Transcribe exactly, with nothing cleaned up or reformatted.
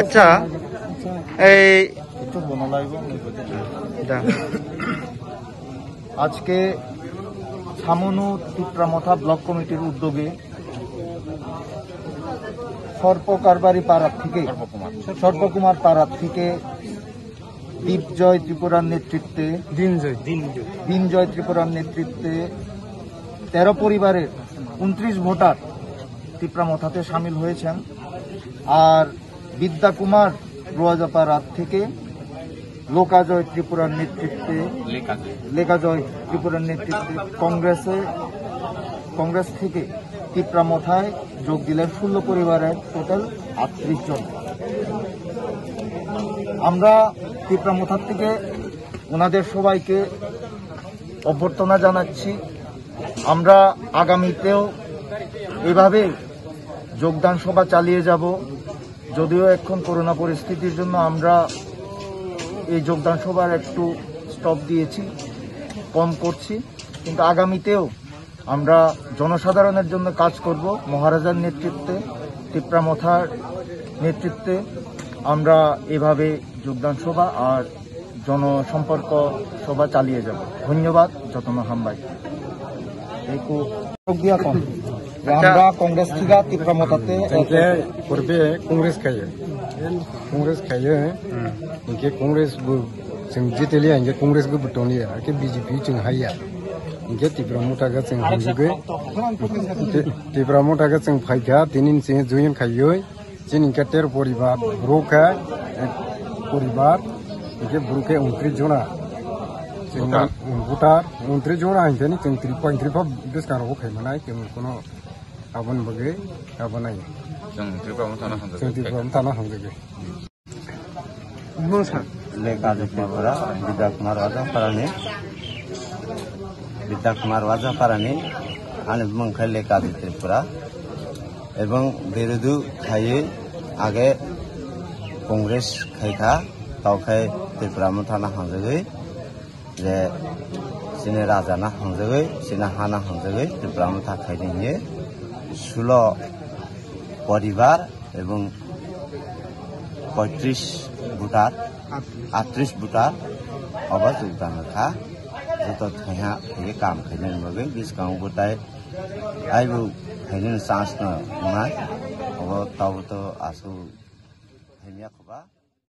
আচ্ছা, এই একটু মনে লাগবে। দা। আজকে ছামনু তিপ্রামথা ব্লক কমিটির উদ্যোগে সর্পকারবারি পাড়া থেকে, সর্পকুমার। সর্পকুমার পাড়া থেকে দীপজয় ত্রিপুরার নেতৃত্বে, দিনজয়, দিনজয়। দিনজয় ত্রিপুরার নেতৃত্বে তেরো পরিবারের ঊনত্রিশ ভোটার তিপ্রামথাতে সামিল হয়েছেন। আর বিদ্যা কুমার রোয়াজাপাড়া থেকে লোকাজয় ত্রিপুরার নেতৃত্বে, লেকাজয়। লেকাজয় ত্রিপুরার নেতৃত্বে কংগ্রেসে, কংগ্রেস থেকে তিপ্রামথায় যোগ দিলেন ষোলো পরিবারের টোটাল আটত্রিশ জন। আমরা তিপ্রামথার থেকে ওনাদের সবাইকে অভ্যর্থনা জানাচ্ছি। আমরা আগামীতেও এভাবে যোগদান সভা চালিয়ে যাব। যদিও এখন করোনা পরিস্থিতির জন্য আমরা এই যোগদান সভার একটু স্টপ দিয়েছি, কম করছি, কিন্তু আগামীতেও আমরা জনসাধারণের জন্য কাজ করব। মহারাজার নেতৃত্বে, তিপ্রামথার নেতৃত্বে আমরা এভাবে যোগদান সভা আর জনসম্পর্ক সভা চালিয়ে যাব। ধন্যবাদ, যতন হামবাই। এই কু-, যোগ দিয়া কম। আচ্ছা। আমরা কংগ্রেস থেকে তিপ্রামথাতে Hingke purbe Congress kaiye. Congress kaiye. Hingke Congress bo chwng jiteliya, hingke Congress bo tongya. Hingke B J P chwng haiya. Hingke Tipra Motha ga chwng hamjagwi. Ti-, Tipra Motha ga chwng phaikha, tinin chwng join khaiwi. Chini hingke tero poribar, bwrwkhe, eh, poribar, hingke bwrwkhe ungtri jona. Chwng Voter. Voter, ungtri jona hingke ni chwng Tripura, Tripura bwskango khaimanai, chwng kono aboni bagwi abonai. Chwng Tripura Motha no hamjagwi. Chwng Tripura Motha no hamjagwi. Bumung sa. Le Kazi Tripura, Bidya Kumar Wajaparani. Bidya Kumar Wajaparani, ani bumung khai Le Kazi Tripura. Ebong birudu khaiwi age Congress khaikha, tao khai Tripura Motha no hamjagwi. Je chini raja no hamjagwi, chini ha no hamjagwi, Tipra Motha khaidi hinwi sulo poribar ebong poitris voter, atris voter obo jogdan kha. Joto thaiha thaiwi kam khainani bagwi bwskango tai aibo khainani chance no wngnai. Obo tabo to aswk khaimya khoba.